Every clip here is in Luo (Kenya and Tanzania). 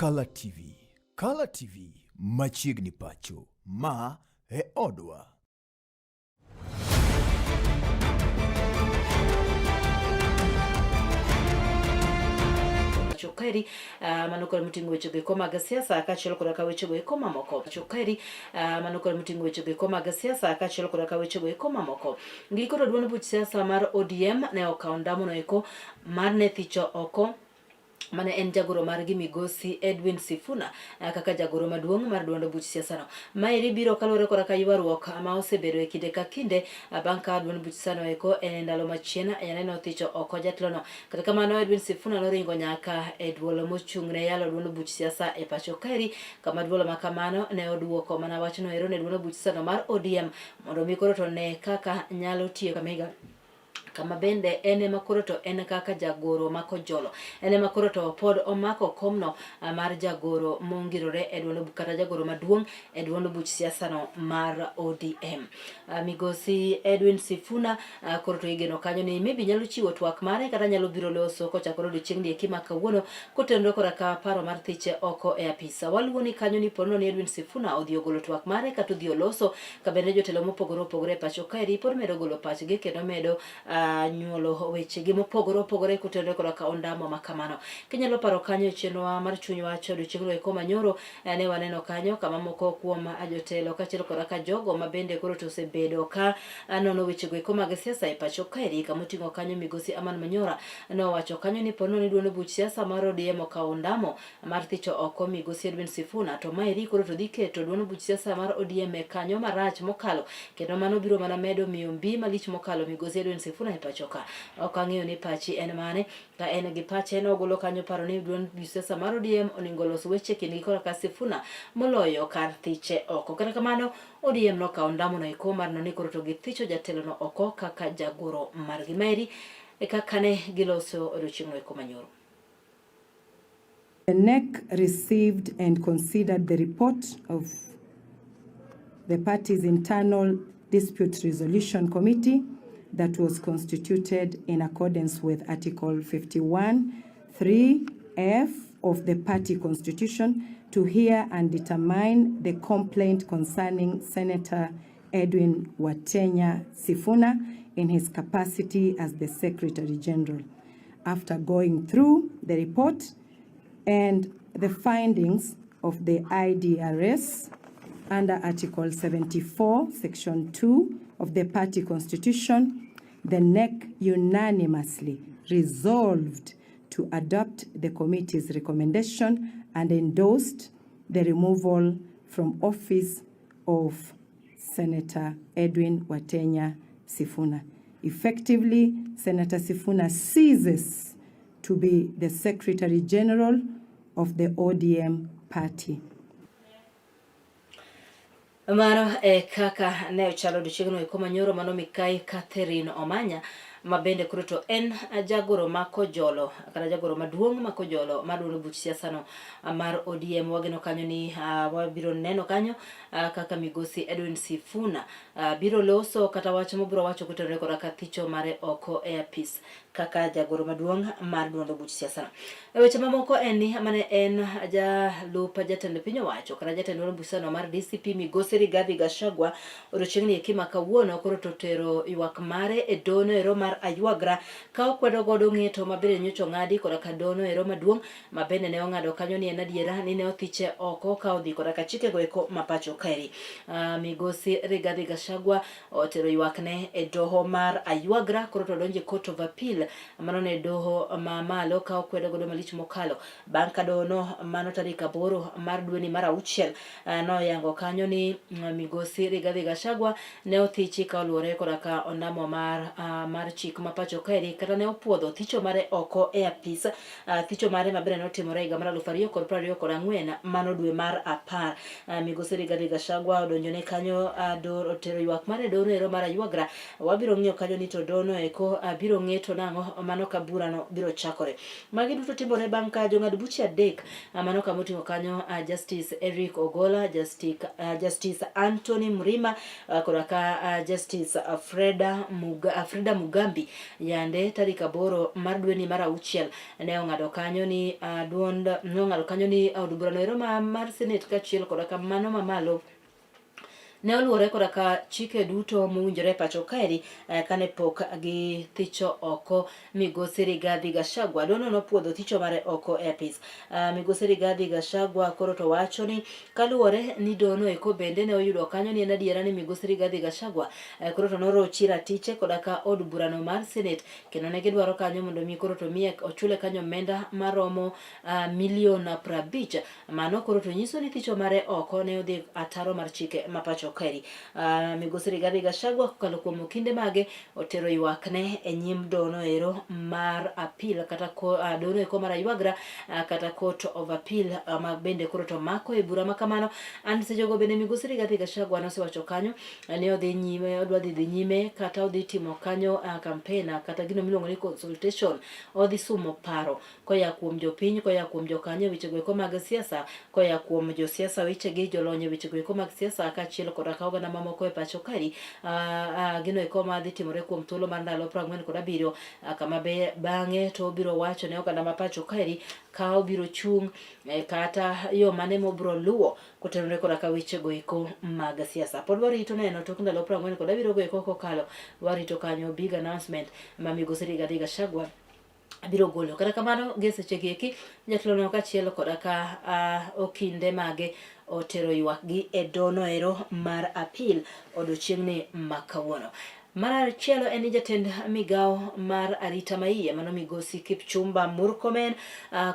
Kala TV. Kala TV machiegni pacho. Ma e odwa. Chokeri mano kod moting'o wechego eko mag siasa kaachiel koda ka wechego eko mamoko. Chokeri mano kod moting'o wechego eko mag siasa kaachiel koda ka wechego eko mamoko. Giko to duond buch siasa mar ODM ne okawo ndamono eko mar ne thicho oko mane en jagoro margi migosi Edwin Sifuna kaka jagoro maduong' mar duond buch siasano. Maeri biro kaluwore koda ka ywaruok ma osebedo e kinde ka kinde bang' ka duond buch siasano eko e ndalo machien yande nothicho oko jatelono. Kata kamano Edwin Sifuna noringo nyaka e duol mochung' ne yalo duond buch siasa e pacho kaeri kama duol ma kamano ne oduoko mana wachno ero ne duond buch siasano mar ODM mondo mi koro to ne kaka nyalo tiyo Kakamega kama bende en ema koro to en kaka jagoro ma Kojolo. En ema koro to pod omako komno mar jagoro mongirore e duond kata jagoro maduong' e duond buch siasa no mar ODM. Migosi Edwin Sifuna koro to igeno kanyo ni maybe nyalo chiwo twak mare kata nyalo biro loso kochakore odiochieng'ni eki ma kawuono kotenore koda ka paro mar thiche oko e apisa. Waluwo ni kanyo ni ponono ni Edwin Sifuna odhi ogolo twak mare kata odhi oloso Kabende jotelo mopogore opogore e pacho kaeri pod medo golo pachgi kendo medo nyuolo wechegi mopogore opogore kotenore koda ka ondamo ma kamano. Kinyalo paro kanyo e chenrowa mar chuny wach odiochieng'no eko manyoro ne waneno kanyo kama moko kuom jotelo kaachiel koda ka jogo ma bende koro to osebedo ka nono wechego eko mag siasa e pacho kaeri kama oting'o kanyo migosi Aman Manyora nowacho kanyo ni ponono ni duond buch siasa mar ODM okawo ondamo mar thicho oko migosi Edwin Sifuna to maeri koro to dhi keto duond buch siasa mar ODM e kanyo marach mokalo kendo mano biro mana medo miyo mbi malich mokalo migosi Edwin Sifuna e pacho ka. Ok ang'eyo ni pachi en mane ka en gi pache nogolo kanyo paro ni duond buch siasa mar ODM oningo los weche kindgi korka Sifuna moloyo kar thiche oko. Kata kamano ODM nokawo ndamono eko mar neno ni koro to githicho jatelono oko kaka jagoro margi. Maeri e kaka ne giloso odiochieng'no eko manyoro. The NEC received and considered the report of the party's internal dispute resolution committee that was constituted in accordance with Article 51(3)F of the party constitution to hear and determine the complaint concerning Senator Edwin Watenya Sifuna in his capacity as the Secretary General. After going through the report and the findings of the IDRS under Article 74, Section 2 of the party constitution, the NEC unanimously resolved to adopt the committee's recommendation and endorsed the removal from office of Senator Edwin Watenya Sifuna. Effectively, Senator Sifuna ceases to be the Secretary General of the ODM party. Mano e kaka ne ochalo odiochieng'no eko manyoro mano Mikai Catherine Omanya ma bende koro to en jagoro ma Kojolo kata jagoro maduong' ma Kojolo mar duond buch siasa no mar ODM. Wageno kanyo ni wabiro neno kanyo kaka migosi Edwin Sifuna biro loso kata wach mobiro wacho kotenore koda ka thicho mare oko e apis kaka jagoro maduong' mar duond buch siasa no. E weche mamoko en ni mane en jalup jatend piny owacho kata jatend duond buch siasa no mar DCP migosi Rigathi Gachagua odiochieng'ni eki ma kawuono koro to tero ywak mare e dono ero mar Aywagra ka okwedo godo ng'eto ma bende nyocha ong'adi koda ka dono ero maduong' ma bende ne ong'ado kanyo ni en adiera ni ne othiche oko ka odhi koda ka chikego eko ma pacho kaeri. Migosi Rigathi Gachagua otero ywakne e doho mar Aywagra koro to odonjo e Court of Appeal mano ne doho ma malo ka okwedo godo malich mokalo bang' ka dohono mano tarik 8 mar dweni mar auchiel noyango kanyo ni migosi Rigathi Gachagua ne othichi ka oluwore koda ka ondamo mar chik ma pacho kaeri kata ne opuodho thicho mare oko e apis thicho mare ma bende notimore higa mar 2024 mano dwe mar 10. Migosi Rigathi Gachagua odonjone kanyo otero ywak mare e doho ero mar Aywagra. Wabiro ng'iyo kanyo ni to dohono eko biro ng'eto nang'o. karang'o mano ka burano biro chakore. Magi duto timore bang' ka jong'ad buche adek mano kama oting'o kanyo Justice Eric Ogola, Justice Anthony Mrima koda ka Justice Freda Mugambi yande tarik 8 mar dweni mar auchiel ne ong'ado kanyo ni duond ne ong'ado kanyo ni od burano ero mar Senate kaachiel koda ka mano mamalo ne oluwore koda ka chike duto mowinjore e pacho kaeri kane pok githicho oko migosi Rigathi Gachagua. Dono nopuodho thicho mare oko e apis. Migosi Rigathi Gachagua koro to wacho ni kaluwore ni dono eko bende ne oyudo kanyo ni en adiera ni migosi Rigathi Gachagua koro to norochi ratiche koda ka od burano mar Senate, kendo ne gidwaro kanyo mondo mi koro to miye ochule kanyo omenda maromo milion 50. Mano koro to nyiso ni thicho mare oko ne odhi ataro mar chike ma pacho kaeri. Migosi Rigathi Gachagua kokalo kuom okinde mage otero ywakne e nyim dono ero mar appeal kata dono eko mar aywagra kata court of appeal ma bende koro to mako e bura ma kamano. And sechego bende migosi Rigathi Gachagua nosewacho kanyo ni odhi nyime, odwa dhi nyime kata odhi timo kanyo campaign kata gino miluongo ni consultation, odhi sumo paro koya kuom jopiny, koya kuom jokanyo e wechego eko mag siasa, koya kuom josiasa wechegi, jolony e wechego eko mag siasa, kaachiel koda ka oganda mamoko e pacho kaeri. Gino eko madhi timore kuom thuolo mar ndalo 47, kama be bang'e to obiro wacho ne oganda ma pacho kaeri ka obiro chung' kata yo mane mobiro luwo kotenore koda ka wechego eko mag siasa. Pod warito neno tok ndalo 47 go eko kokalo, warito kanyo big announcement ma migosi Rigathi Gachagua biro golo. Kata kamano gie sechegi eki jatelono kaachiel koda ka okinde mage otero ywakgi e dono ero mar appeal odiochieng'ni ma kawuono. Mar achielo en ni jatend migawo mar arita maiye mano migosi Kipchumba Murkomen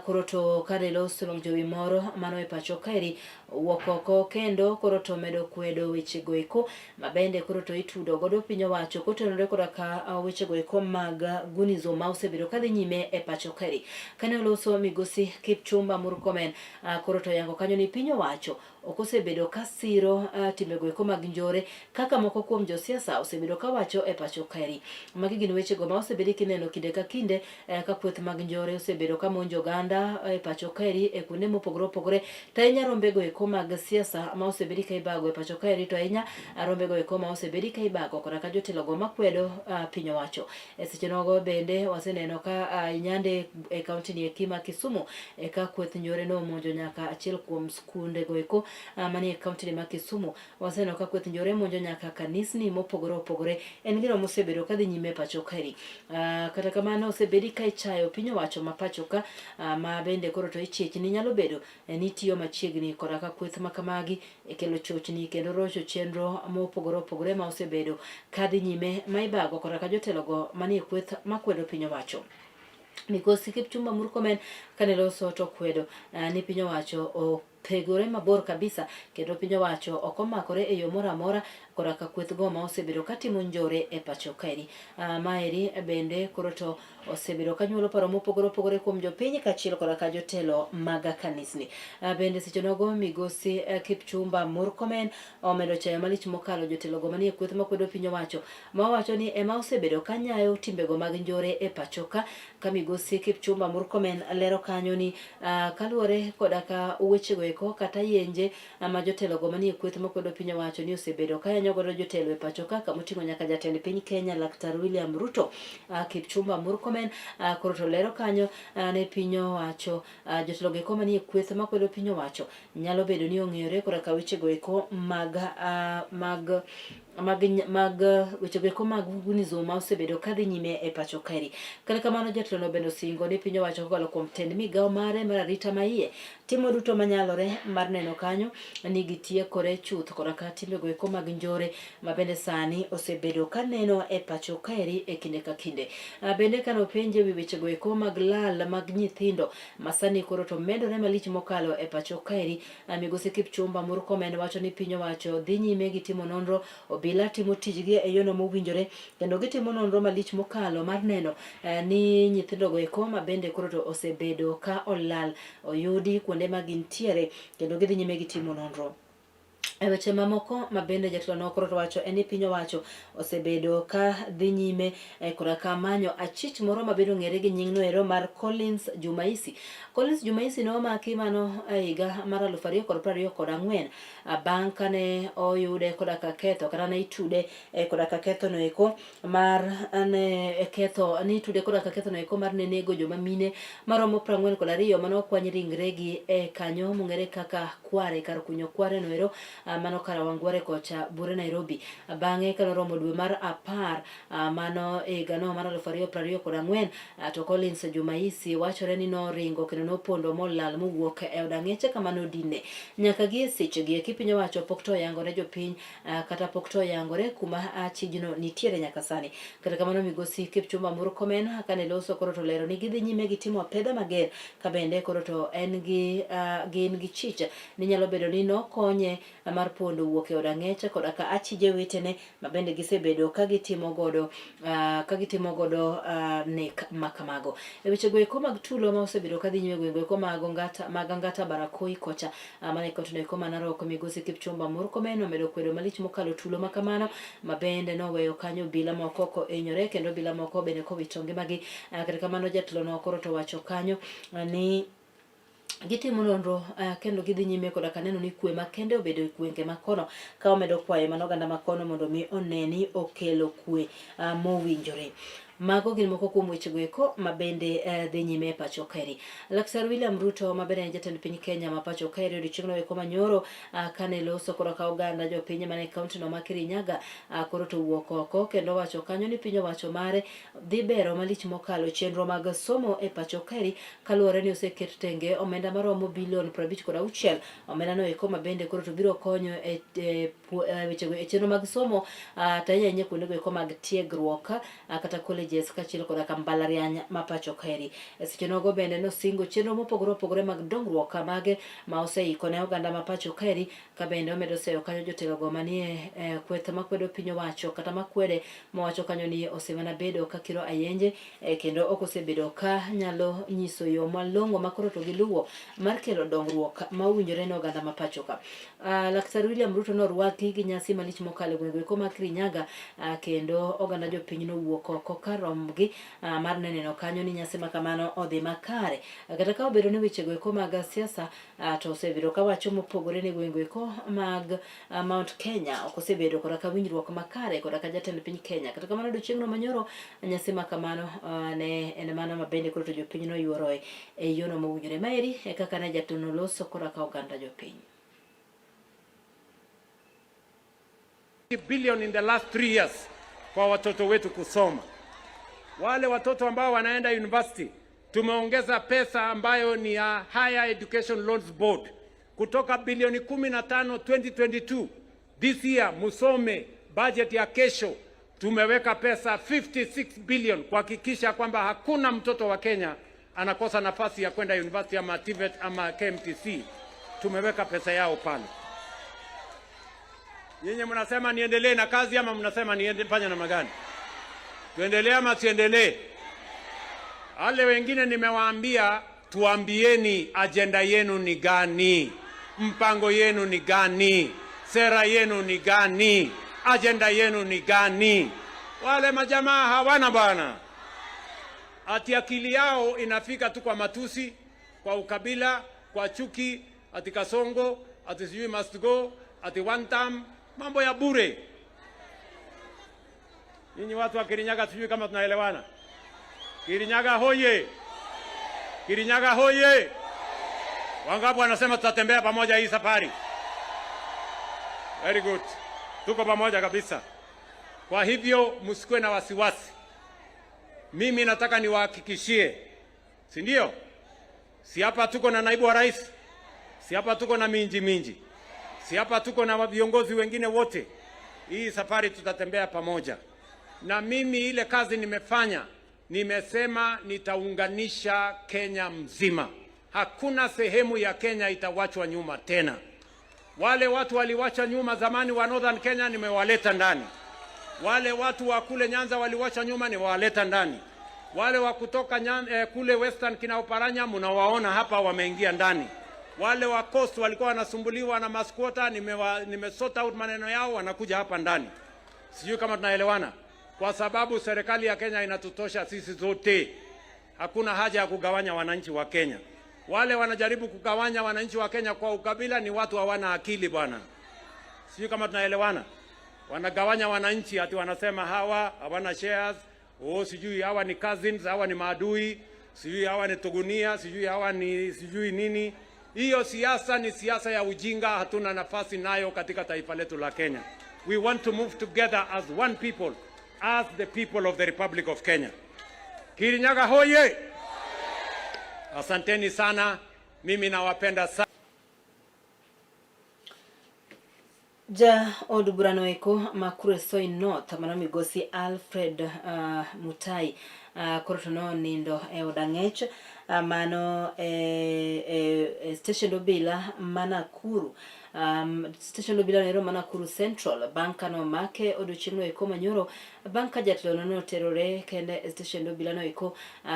koro to kane loso wang' jowi moro mano e pacho kaeri owuok oko kendo koro to medo kwedo wechego eko ma bende koro to itudo godo piny owacho kotenore koda ka wechego eko mag gunizo ma osebedo kadhi nyime e pacho kaeri. Kane oloso migosi Kipchumba Murkomen koro to yango kanyo ni piny owacho ok osebedo ka siro timbego eko mag njore kaka moko kuom josiasa osebedo ka wacho e pacho kaeri. Magi gin wechego ma osebedi kineno kinde ka kinde ka kweth mag njore osebedo ka monjo oganda e pacho kaeri e kuonde mopogore opogore, to ahinya rombego eko mag siasa ma osebedi ka ibago e pacho kaeri, to ahinya rombego eko ma osebedi ka ibago koda ka jotelogo makwedo piny owacho. E seche nogo bende waseneno ka inyande e kaunti ni eki ma Kisumu e ka kweth njore no omonjo nyaka achiel kuom skunde go eko manie kaunti ni ma Kisumu. Waseneno ka kweth njore monjo nyaka kanisni mopogore opogore. En gino mosebedo kadhi nyime e pacho kaeri. Kata kamano osebedi ka ichayo piny owacho ma pacho ka ma bende koro to ichich ni nyalo bedo ni tiyo machiegni koda ka kweth ma kamagi e kelo chochni kendo rocho chenro mopogore opogore ma osebedo kadhi nyime ma ibago koda ka jotelogo manie kweth makwedo piny owacho. Migosi Kipchumba Murkomen kane loso to kwedo ni piny owacho opegore mabor kabisa kendo piny owacho ok omakore e yo moro amora koda ka kweth go ma osebedo katimo njore e pacho kaeri. Maeri bende koro to osebedo ka nyuolo paro mopogore opogore kuom jopiny kaachiel koda ka jotelo mag kanisni. Bende seche nogo migosi Kipchumba Murkomen omedo chayo malich mokalo jotelo go manie kweth makwedo piny owacho ma owacho ni ema osebedo ka nyayo timbego mag njore e pacho ka. Ka migosi Kipchumba Murkomen lero kanyo ni kaluwore koda ka wechego eko kata yenje ma jotelo go manie kweth makwedo piny owacho ni osebedo ka yanyo godo jotelo e pacho ka, kamoting'o nyaka jatend piny Kenya Laktar William Ruto. Kipchumba Murkomen koro to lero kanyo ne piny owacho jotelo go eko manie kweth makwedo piny owacho nyalo bedo ni ong'eyore koda ka wechego eko mag mag mag mag wechego eko mag gunizo ma osebedo kadhi nyime e pacho kaeri. Kata kamano jatelono bende osingo ni piny owacho kokalo kuom tend migawo mare mar arita maiye timo duto manyalore mar neno kanyo ni gitiekore chuth koda ka timbego eko mag njore ma bende sani osebedo kaneno e pacho kaeri e kinde ka kinde. Bende kane openje wi wechego eko mag lal mag nyithindo ma sani koro to medore malich mokalo e pacho kaeri, migosi Kipchumba Murkomen wacho ni piny owacho dhi nyime gi timo nonro, obila timo tijgi e yono mowinjore kendo gitimo nonro malich mokalo mar neno ni nyithindogo eko ma bende koro to osebedo ka olal oyudi kuonde ma gintiere kendo gidhi nyime gi timo nonro. E weche mamoko ma bende jatelo no koro wacho en ni piny owacho osebedo ka dhi nyime koda ka manyo achich moro ma bende ong'ere gi nying noero mar Collins Jumaisi. Collins Jumaisi ne omaki mano e higa mar 2024 bang' kane oyude koda ka ketho kata ne itude koda ka ketho no eko mar ne ketho ni itude koda ka ketho no eko mar ne nego joma mine maromo 42 mane okwany ringregi e kanyo mong'ere kaka Kware kar kunyo Kware noero mano kar Wangware kocha bure Nairobi. Bang'e kane oromo dwe mar 10 mano higano mar 2024 to Collins Jumaisi wachore ni noringo kendo nopondo molal mowuok e od ang'eche kama nodine. Nyaka gi e sechegi eki piny owacho pok to oyangore jopiny kata pok to oyangore kuma achijno nitiere nyaka sani. Kata kamano migosi Kipchumba Murkomen kane loso koro to lero ni gidhi nyime gi timo apedha mager ka bende koro to en gi gin gi chich ni nyalo bedo ni nokonye mar pondo wuok e od ang'eche koda ka achije wetene ma bende gisebedo ka gitimo godo nek makamago. E weche go eko mag tulo ma osebedo ka dhi nyime gwenge eko mag Angata Barakoi kocha mana e kaunti no eko ma Narok migosi Kipchumba Murkomen omedo kwedo malich mokalo tulo makamano ma bende noweyo kanyo obila moko kohinyore kendo obila moko bende kowito ngimagi. Kata kamano jatelo no koro to wacho kanyo ni gitimo nonro kendo gidhi nyime koda ka neno ni kwe makende obedo e gwenge makono ka omedo kwayo mana oganda makono mondo mi one ni okelo kwe mowinjore. Mago gin moko kuom wechego eko ma bende dhi nyime e pacho kaeri. Laktar William Ruto ma bende en jatend piny Kenya ma pacho kaeri odiochieng'no eko manyoro kane loso koda ka oganda jopiny mane kaunti no ma Kirinyaga koro to wuok oko kendo wacho kanyo ni piny owacho mare dhi bero malich mokalo chenro mag somo e pacho kaeri kaluwore ni oseket tenge omenda maromo bilion 56 omenda no eko ma bende koro to biro konyo e wechego e chenro mag somo to ahinya ahinya kuondego eko mag tiegruok kata colleges kaachiel koda ka mbalariany ma pacho kaeri. E seche nogo bende nosingo chenro mopogore opogore mag dongruok mage ma oseiko ne oganda ma pacho kaeri ka bende omedo seyo kanyo jotelogo manie kweth makwedo piny owacho kata makwede mowacho kanyo ni osemana bedo ka kiro ayenje kendo ok osebedo ka nyalo nyiso yo malong'o ma koro to giluwo mar kelo dongruok ma owinjore ne oganda ma pacho ka. Laktar William Ruto norwaki gi nyasi malich mokalo e gwenge eko ma Kirinyaga kendo oganda jopiny nowuok oko kar rombgi mar neno kanyo ni nyasi ma kamano odhi makare. Kata ka obedo ni wechego eko mag siasa to osebedo ka wacho mopogore ni gwenge eko mag Mount Kenya ok osebedo koda ka winjruok makare koda ka jatend piny Kenya. Kata kamano odiochieng'no manyoro nyasi ma kamano ne en mano ma bende koro to jopiny noyuoroe e yono mowinjore. Maeri e kaka ne jatelo noloso koda ka oganda jopiny. Billion in the last 3 years kwa watoto wetu kusoma. Wale watoto ambao wanaenda university tumeongeza pesa ambayo ni ya Higher Education Loans Board kutoka bilioni 15 2022. This year musome budget ya kesho, tumeweka pesa 56 billion kuhakikisha kwamba hakuna mtoto wa Kenya anakosa nafasi ya kwenda university ama TVET ama KMTC. Tumeweka pesa yao pale. Nyinyi mnasema niendelee na kazi ama mnasema niende fanya namna gani? Tuendelee ama tuendelee? Wale wengine nimewaambia, tuambieni agenda yenu ni gani? Mpango yenu ni gani? Sera yenu ni gani? Agenda yenu ni gani? Wale majamaa hawana bwana. Ati akili yao inafika tu kwa matusi, kwa ukabila, kwa chuki, ati Kasongo, ati sijui must go, ati one term, mambo ya bure. Nyinyi watu wa Kirinyaga sijui kama tunaelewana. Kirinyaga hoye! Kirinyaga hoye! Wangapi wanasema tutatembea pamoja hii safari? Very good. Tuko pamoja kabisa. Kwa hivyo msikuwe na wasiwasi. Mimi nataka niwahakikishie, si ndio? Si hapa tuko na naibu wa rais, si hapa tuko na minji minji, si hapa tuko na viongozi wengine wote. Hii safari tutatembea pamoja. Na mimi ile kazi nimefanya, nimesema nitaunganisha Kenya mzima. Hakuna sehemu ya Kenya itawachwa nyuma tena. Wale watu waliwacha nyuma zamani wa Northern Kenya nimewaleta ndani. Wale watu wa kule Nyanza waliwacha nyuma nimewaleta ndani. Wale wa kutoka kule Western kina Oparanya mnawaona hapa wameingia ndani. Wale wa Coast walikuwa wanasumbuliwa na masquatter, nime sort out maneno yao, wanakuja hapa ndani. Sijui kama tunaelewana, kwa sababu serikali ya Kenya inatutosha sisi zote. Hakuna haja ya kugawanya wananchi wa Kenya. Wale wanajaribu kugawanya wananchi wa Kenya kwa ukabila ni watu hawana akili bwana. Sijui kama tunaelewana. Wanagawanya wananchi ati wanasema hawa hawana shares, oh, sijui hawa ni cousins, hawa ni maadui, sijui hawa ni tugunia, sijui hawa ni sijui nini. Hiyo siasa ni siasa ya ujinga, hatuna nafasi nayo katika taifa letu la Kenya. We want to move together as one people, as the people of the Republic of Kenya. Kirinyaga hoye! Asanteni sana, mimi nawapenda sana. Ja od burano eko ma Kuresoi North mano migosi Alfred Mutai koro to nonindo e od ang'ech mano e station obila ma Nakuru, station obila noero ma Nakuru Central, bang' kane omake odiochieng'no eko manyoro bang' ka jatelono noterore kende e station obila no eko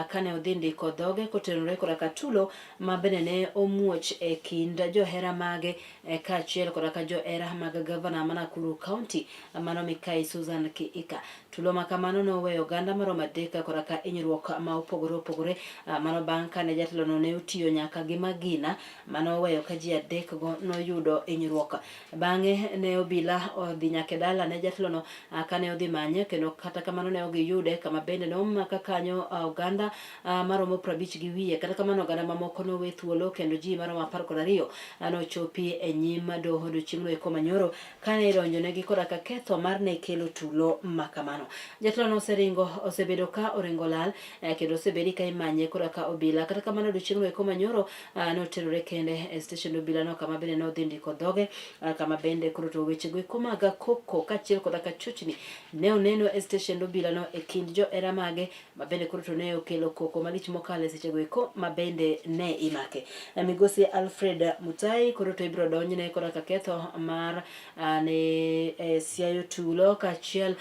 kane odhi ndiko dhoge kotenore koda ka tulo ma bende ne omuoch e kind johera mage kaachiel koda ka johera mag gavana ma Nakuru County mano Mikai Susan Kihika. Tulo ma kamano noweyo oganda maromo adek koda ka hinyruok ma opogore opogore, mano bang' kane jatelono ne otiyo nyaka gi magina manoweyo ka ji adek go noyudo hinyruok. Bang'e ne obila odhi nyaka e dala ne jatelono kane odhi manye, kendo kata kamano ne ok giyude, kama bende ne omaka kanyo oganda maromo 50 gi wiye. Kata kamano oganda mamoko nowe thuolo kendo ji maromo 12 nochopi e nyim doho odiochieng'no eko manyoro kane idonjonegi koda ka ketho mar ne kelo tulo ma kamano. Jatelono oseringo, osebedo ka oringo lal, kendo osebedi ka imanye koda ka obila. Kata kamano odiochieng'no eko manyoro noterore kende e station obila no, kama bende nodhi ndiko dhoge, kama bende koro to wechego eko mag koko kaachiel koda ka chochni ne oneno e station obila no e kind johera mage, ma bende koro to ne okelo koko malich mokalo e sechego eko ma bende ne imake. Migosi Alfred Mutai koro to ibiro donjne koda ka ketho mar ne siayo tulo kaachiel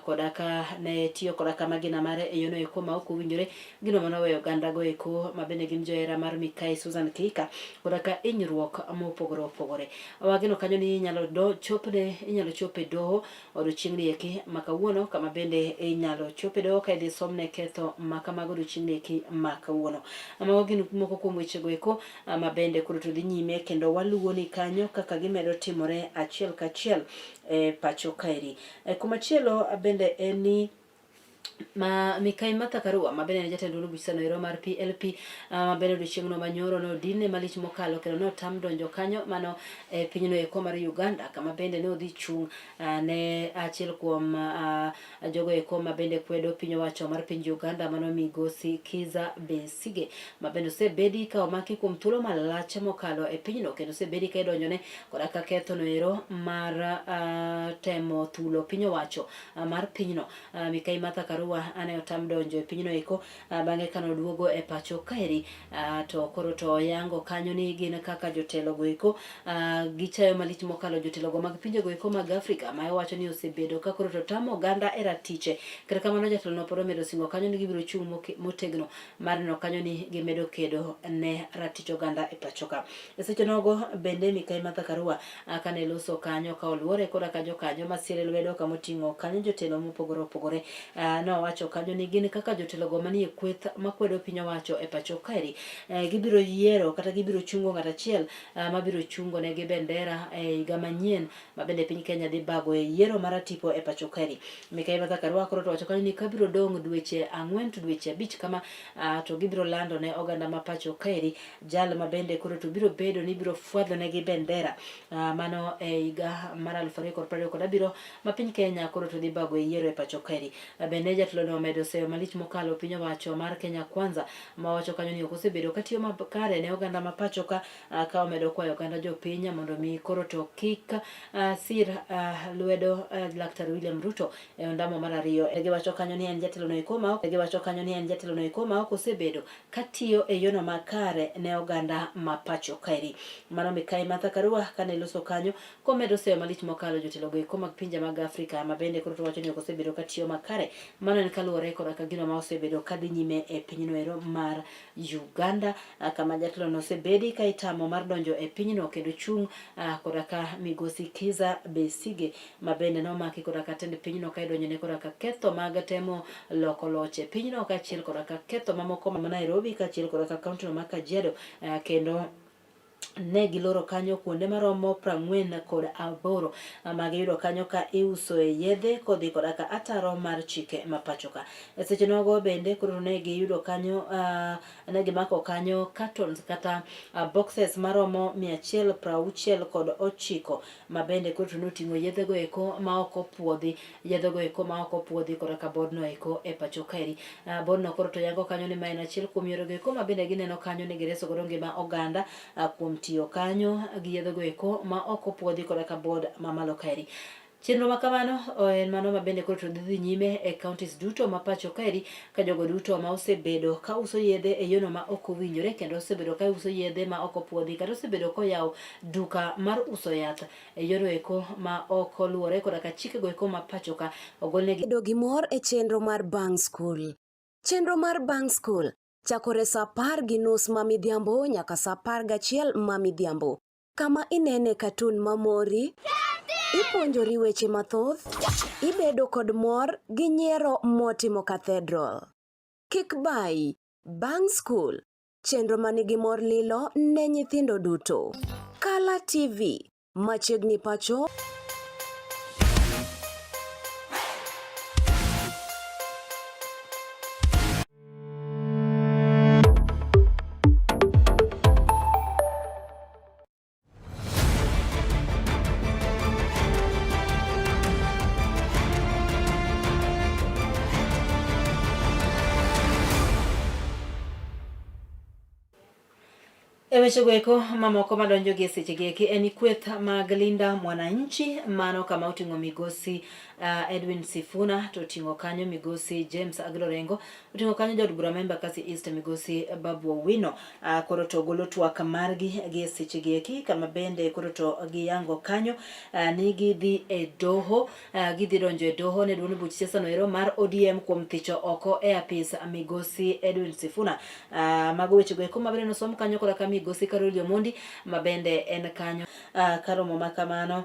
koda ka ne tiyo koda ka magina mare e yono eko ma ok owinjore, gino manoweyo oganda go eko ma bende gin johera mar Mikai Susan Kihika koda ka hinyruok mopogore opogore. Wageno kanyo ni inyalo chopne, inyalo chop e doho odiochieng'ni eki ma kawuono, kama bende inyalo chop e doho ka idhi somne ketho ma kamago odiochieng'ni eki ma kawuono. Mago gin moko kuom wechego eko ma bende koro to dhi nyime kendo waluwo ni kanyo kaka gimedo timore achiel kachiel e pacho kaeri. Kumachielo bende en ni ma Mikai Martha Karua ma bende en jatend duond buchano ero mar PLP, ma bende odiochieng'no manyoro nodinne malich mokalo kendo notam donjo kanyo mano e pinyno eko mar Uganda, kama bende ne odhi chung' ne achiel kuom jogo eko ma bende kwedo piny owacho mar piny Uganda mano migosi Kizza Besigye, ma bende osebedi ka omaki kuom thuolo malach mokalo e pinyno kendo osebedi ka idonjone koda ka kethono ero mar temo thulo piny owacho mar pinyno. Mikai Martha Karua ane otam donjo e pinyno eko bang'e kane oduogo e pacho kaeri, to koro to oyango kanyo ni gin kaka jotelo go eko gichayo malich mokalo jotelo go mag pinje go eko mag Afrika ma owacho ni osebedo ka koro to tamo oganda e ratiche. Kata kamano jatelo no pod omedo singo kanyo ni gibiro chung' motegno mar neno kanyo ni gimedo kedo ne ratich oganda e pacho ka. E seche nogo bende Mikai Martha Karua kane loso kanyo ka oluore koda ka jokanyo masiere lwedo kama oting'o kanyo jotelo mopogore opogore, nowacho kanyo ni gin kaka jotelo go manie kweth makwedo piny owacho e pacho kaeri, gibiro yiero kata gibiro chungo ng'at achiel mabiro chungo negi bendera e higa manyien ma bende piny Kenya dhi bago e yiero mar atipo e pacho kaeri. Mikai Martha Karua koro to wacho kanyo ni kabiro dong' dweche 4 to dweche 5 kama, to gibiro lando ne oganda ma pacho kaeri jal ma bende koro to biro bedo ni biro fwadho negi bendera, mano e higa mar 2027 ma piny Kenya koro to dhi bago e yiero e pacho kaeri. Bende jatelo no omedo seyo malich mokalo piny owacho mar Kenya Kwanza ma wacho kanyo ni ok osebedo katiyo makare ne oganda ma pacho ka, ka omedo kwayo oganda jopiny mondo mi koro to kik sir lwedo Laktar William Ruto e ondamo mar 2. Giwacho kanyo ni en jatelo no eko ma ok, giwacho kanyo ni en jatelo no eko ma ok osebedo katiyo e yono makare ne oganda ma pacho kaeri. Mano Mikai Martha Karua kane loso kanyo komedo seyo malich mokalo jotelo go eko mag pinje mag Afrika ma bende koro to wacho ni ok osebedo katiyo makare Mano en kaluwore koda ka gino ma osebedo kadhi nyime e pinyno ero mar Uganda, kama jatelo no osebedi ka itamo mar donjo e pinyno kendo chung' koda ka migosi Kizza Besigye ma bende nomaki koda ka tend pinyno ka idonjone koda ka ketho mag temo loko loch e pinyno kaachiel koda ka ketho mamoko ma Nairobi kaachiel koda ka kaunti no ma Kajiado, kendo ne giloro kanyo kuonde maromo 48 ma giyudo kanyo ka iusoe yedhe kodhi koda ka ataro mar chike ma pacho ka. E seche nogo bende koro ne giyudo kanyo, ne gimako kanyo cartons kata boxes maromo 169 ma bende koro to noting'o yedhe go eko ma ok opuodhi, yedhe go eko ma ok opuodhi koda ka bodno eko e pacho kaeri. Bodno koro to yango kanyo ni ma en achiel kuom yore go eko ma bende gineno kanyo ni gireso godo ngima oganda kuom tiyo kanyo gi yedhe go eko ma ok opuodhi koda ka bod mamalo kaeri. Chenro ma kamano en mano ma bende koro to dhi nyime e counties duto ma pacho kaeri, ka jogo duto ma osebedo ka uso yedhe e yono ma ok owinjore kendo osebedo ka uso yedhe ma ok opuodhi kata osebedo koyawo duka mar uso yath e yono eko ma ok oluwore koda ka chikego eko ma pacho ka ogolnegi. Bedo gi mor e chenro mar Bang' Skul. Chenro mar Bang' Skul chakore saa 10:30 ma midhiambo nyaka saa 11 ma midhiambo, kama inene katun mamori, ipuonjori weche mathoth, ibedo kod mor gi nyiero motimo cathedral. Kik bayi, Bang' Skul, chenro manigi mor lilo ne nyithindo duto. Kala TV, machiegni pacho. E wechego eko mamoko madonjo gi e sechegi eki en kweth mag Linda Mwananchi, mano kama oting'o migosi Edwin Sifuna, to oting'o kanyo migosi James Agilo Orengo, oting'o kanyo jaod bura ma Embakasi East migosi Babu Owino. Koro to golo twak margi gi e sechegi eki kama bende koro to giyango kanyo ni gidhi e doho, gidhi donjo e doho ne duond buch siasa no ero mar ODM kuom thicho oko e apis migosi Edwin Sifuna. Mago wechego eko mabende nosom kanyo koda ka migosi Carol Omondi ma bende en kanyo. Ka romo ma kamano,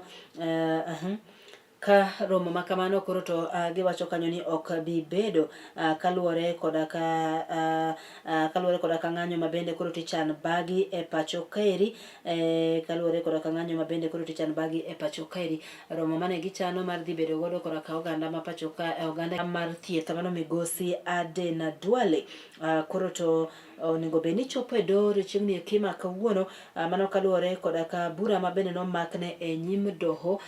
ka romo ma kamano koro to giwacho kanyo ni ok bi bedo kaluwore koda ka kaluwore koda ka ng'anyo ma bende koro tichan bagi e pacho kaeri, kaluwore koda ka ng'anyo ma bende koro tichan bagi e pacho kaeri. Romo mane gichano mar dhi bedo godo koda ka oganda ma pacho ka, oganda mar thieth mano migosi Aden Duale, koro to onego bed ni chopo e doho odiochieng'ni eki ma kawuono, mano kaluwore koda ka bura ma bende nomakne e nyim doho,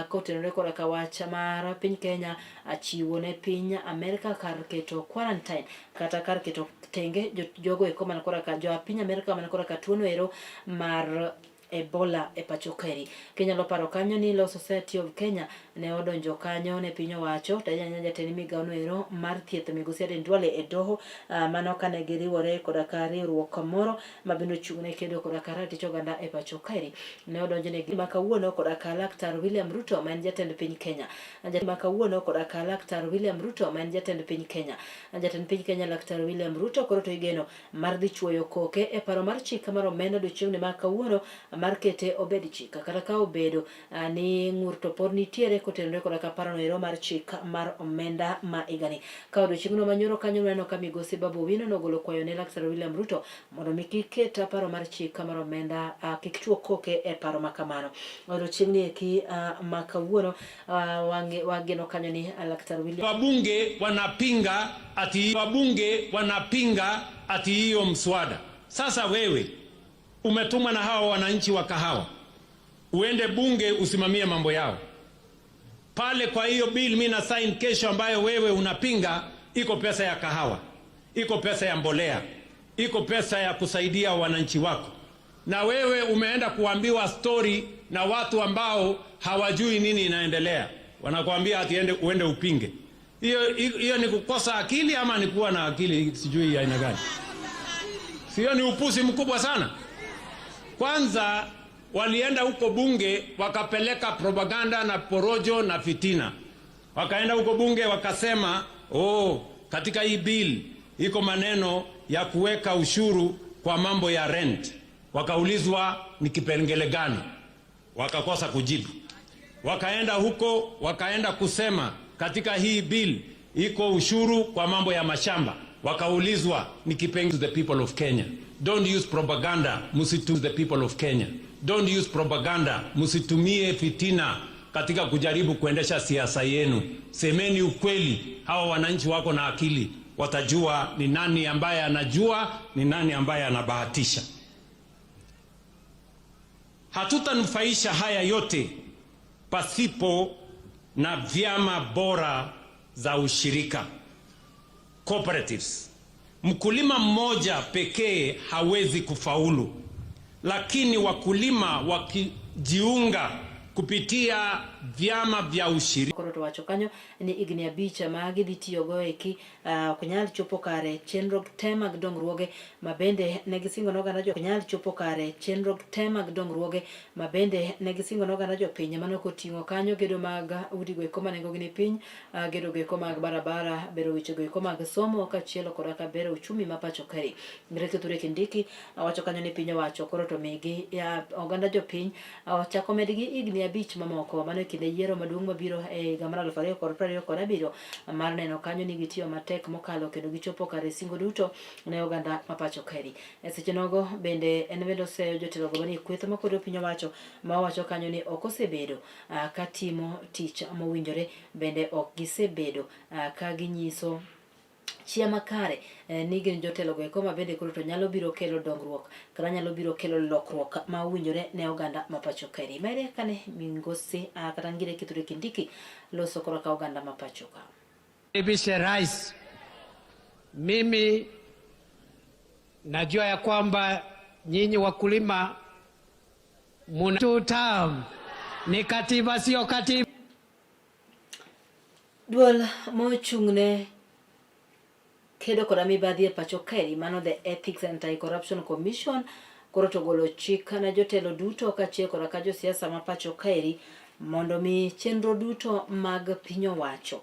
kotenore koda ka wach mar piny Kenya chiwo ne piny Amerka kar keto quarantine kata kar keto tenge jogo eko man koda ka jo piny Amerka man koda ka tuono ero mar Ebola e pacho kaeri. Kinyalo paro kanyo ni Law Society of Kenya ne odonjo kanyo ne piny owacho to ahinya jatend migawo no ero mar thieth migosi Aden Duale e doho, mano kane giriwore koda ka riwruok moro ma bende ochung' ne kedo koda ka ratich oganda e pacho kaeri. Ne odonjne ma kawuono koda ka Laktar William Ruto ma en jatend piny Kenya. Ma kawuono koda ka Laktar William Ruto ma en jatend piny Kenya. Jatend piny Kenya Laktar William Ruto koro to igeno mar dhi chuoyo koke e paro mar chik mar omenda odiochieng'ni ma kawuono mar kete obed chik, kata ka obedo ni ng'ur to pod nitiere kotenore koda ka parono ero mar chik mar omenda ma higani. Ka odiochieng'no manyoro kanyo nwaneno ka migosi Babu Owino nogolo kwayo ne Laktar William Ruto mondo mi kik ket paro mar chik mar omenda, kik chuo koke e paro ma kamano. Odiochieng'ni eki ma kawuono wageno kanyo ni Laktar William Wabunge wanapinga ati hiyo mswada. Sasa wewe umetumwa na hawa wananchi wa Kahawa uende bunge usimamie mambo yao pale. Kwa hiyo bill mimi na sign kesho, ambayo wewe unapinga, iko pesa ya kahawa, iko pesa ya mbolea, iko pesa ya kusaidia wananchi wako, na wewe umeenda kuambiwa story na watu ambao hawajui nini inaendelea, wanakuambia ati uende upinge. Hiyo ni kukosa akili ama ni kuwa na akili sijui aina gani? Sio, ni upuzi mkubwa sana. Kwanza walienda huko bunge wakapeleka propaganda na porojo na fitina. Wakaenda huko bunge wakasema oh, katika hii bill iko maneno ya kuweka ushuru kwa mambo ya rent. Wakaulizwa ni kipengele gani, wakakosa kujibu. Wakaenda huko wakaenda kusema katika hii bill iko ushuru kwa mambo ya mashamba, wakaulizwa ni kipengele. The people of Kenya, don't use propaganda, msitu the people of Kenya, don't use propaganda, msitumie fitina katika kujaribu kuendesha siasa yenu. Semeni ukweli, hawa wananchi wako na akili, watajua ni nani ambaye anajua, ni nani ambaye anabahatisha. Hatutanufaisha haya yote pasipo na vyama bora za ushirika cooperatives. Mkulima mmoja pekee hawezi kufaulu, lakini wakulima wakijiunga kupitia vyama vya ushirika Koro to wacho kanyo ni higni abich ma gidhi tiyogo eki ok nyal chopo kare chenro te mag dongruoge ma bende ne gisingo ne oganda jo ok nyal chopo kare chenro te mag dongruoge ma bende ne gisingo ne oganda jopiny mano koting'o kanyo gedo mag udi go eko ma nengogi ni piny, gedo go eko mag barabara, bero weche go eko mag somo kaachiel koda ka bero uchumi ma pacho kae. Ngire Kithure Kindiki wacho kanyo ni piny owacho koro to migi oganda jopiny ochako medgi higni abich mamoko mano e kinde yiero maduong' mabiro e higa mar 2027 mar neno kanyo ni gitiyo matek mokalo kendo gichopo kare singo duto ne oganda ma pacho kaeri. E seche nogo bende en bende oseyo jotelo go manie kweth makwedo piny owacho ma owacho kanyo ni ok osebedo ka timo tich mowinjore bende ok gisebedo ka ginyiso chia makare ni gin jotelo go eko ma bende koro to nyalo biro kelo dongruok kata nyalo biro kelo lokruok ma owinjore ne oganda ma pacho kaeri. Mere kane Migosi kata Ngire Kithure Kindiki loso koro ka oganda ma pacho ka. Karibishe rais, mimi najua ya kwamba nyinyi wakulima muna two term, ni katiba sio katiba. Duol mochung'ne kedo koda mibadhi e pacho kaeri mano the Ethics and Anti-Corruption Commission koro to golo chik ne jotelo duto kaachiel koda ka josiasa ma pacho kaeri mondo mi chenro duto mag piny owacho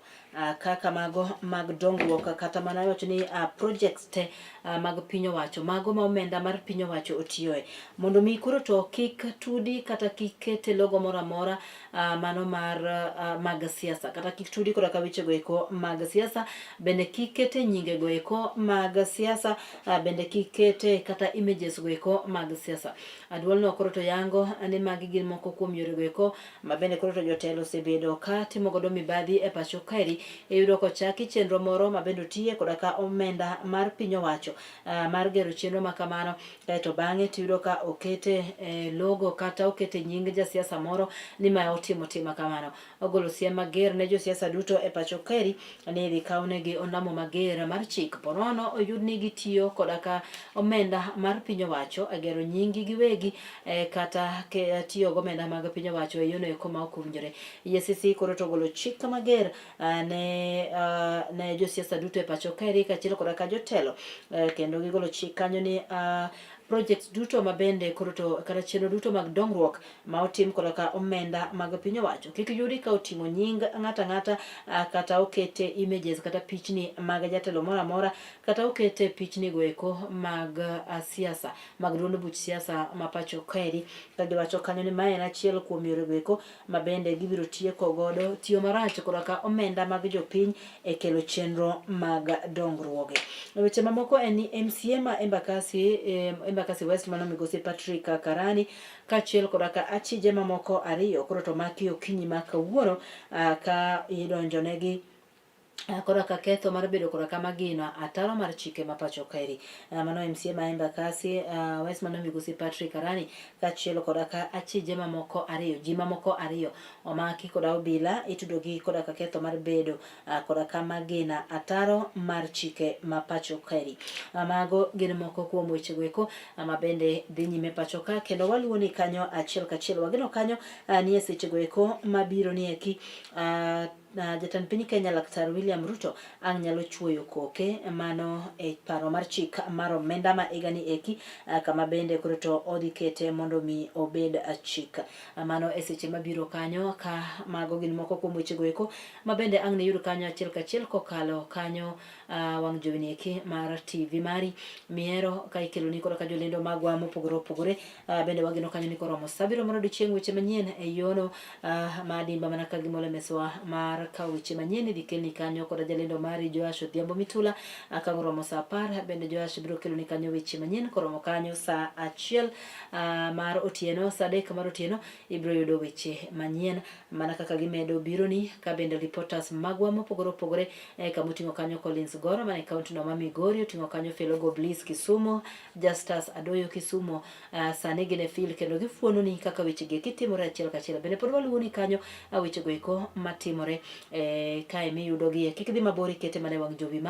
kaka mago mag dongruok kata mana wacho ni projects te mag piny owacho mago ma omenda mar piny owacho otiyoe mondo mi koro to kik tudi kata kik kete logo moro amora mano mar mag siasa kata kik tudi koda ka wechego eko mag siasa bende kik kete nyingego eko mag siasa bende kik kete kata images go eko mag siasa. Duolno koro to yango ni magi gin moko kuom yorego eko ma bende koro to jotelo osebedo ka timo godo mibadhi e pacho kaeri. Iyudo kochaki chenro moro ma bende otiye koda ka omenda mar piny owacho mar gero chenro ma kamano kaeto bang'e tiyudo ka okete logo kata okete nying jasiasa moro ni ma otimo tim ma kamano. Ogolo siem mager ne josiasa duto e pacho kaeri ni idhi kawnegi ondamo mager mar chik ponono oyud ni gitiyo koda ka omenda mar piny owacho e gero nyinggi giwegi kata tiyo gomenda mag piny owacho e yono eko ma ok owinjore. EACC koro to ogolo chik mager ne josiasa duto e pacho kaeri kaachiel koda ka jotelo kendo gigolo chik kanyo ni projects duto ma bende koro to kata chenro duto mag dongruok ma otim koda ka omenda mag piny owacho kik yudi ka oting'o nying ng'ato ang'ata kata okete images kata pichni mag jatelo moro amora kata okete pichni go eko mag siasa mag duond buch siasa ma pacho kaeri ka giwacho kanyo ni mae en achiel kuom yore go eko ma bende gibiro tieko godo tiyo marach koda ka omenda mag jopiny e kelo chenro mag dongruoge. Weche mamoko en ni MCA ma Embakasi, Embakasi West mano migosi Patrick Karani kaachiel koda ka achije mamoko ariyo koro to maki okinyi ma kawuono ka idonjonegi koda ka ketho mar bedo koda ka magina ataro mar chike ma pacho kaeri. Mano MCA ma Embakasi West mano migosi Patrick Arani kaachiel koda ka achije mamoko ariyo, ji mamoko ariyo omaki koda obila itudogi koda ka ketho mar bedo koda ka magina ataro mar chike ma pacho kaeri. Mago gin moko kuom wechego eko ma bende dhi nyime pacho ka kendo waluwo ni kanyo achiel kachiel. Wageno kanyo ni e sechego eko mabiro ni eki. Jatend piny Kenya Laktar William Ruto ang' nyalo chuoyo koke mano e paro mar chik mar omenda ma higani eki kama bende koro to odhi kete mondo mi obed chik. Mano e seche mabiro kanyo ka mago gin moko kuom wechego eko ma bende ang' niyud kanyo achiel kachiel kokalo kanyo wang' jowi ni eki mar TV mari mihero ka ikeloni koda ka jolendo magwa mopogore opogore. Bende wageno kanyo ni koromo sa abiriyo mar odiochieng' weche manyien e yono ma dimba mana ka gimolo e meswa mar kawo weche manyien idhi kelni kanyo koda jalendo mari Joash Odhiambo Mitula. Ka oromo sa 10 bende Joash biro keloni kanyo weche manyien koromo kanyo sa 1 mar otieno, sa 3 mar otieno ibiro yudo weche manyien mana kaka gimedo bironi ka bende reporters magwa mopogore opogore kama oting'o kanyo Collins Goro mana e kaunti no ma Migori, oting'o kanyo Felogo Bliss Kisumu, Justus Adoyo Kisumu, sani gin e field kendo gifuononi kaka weche gi eki timore achiel kachiel. Bende pod waluwoni kanyo wechego eko matimore kae miyudogie. Kik idhi mabor ikete mana e wang' jowi.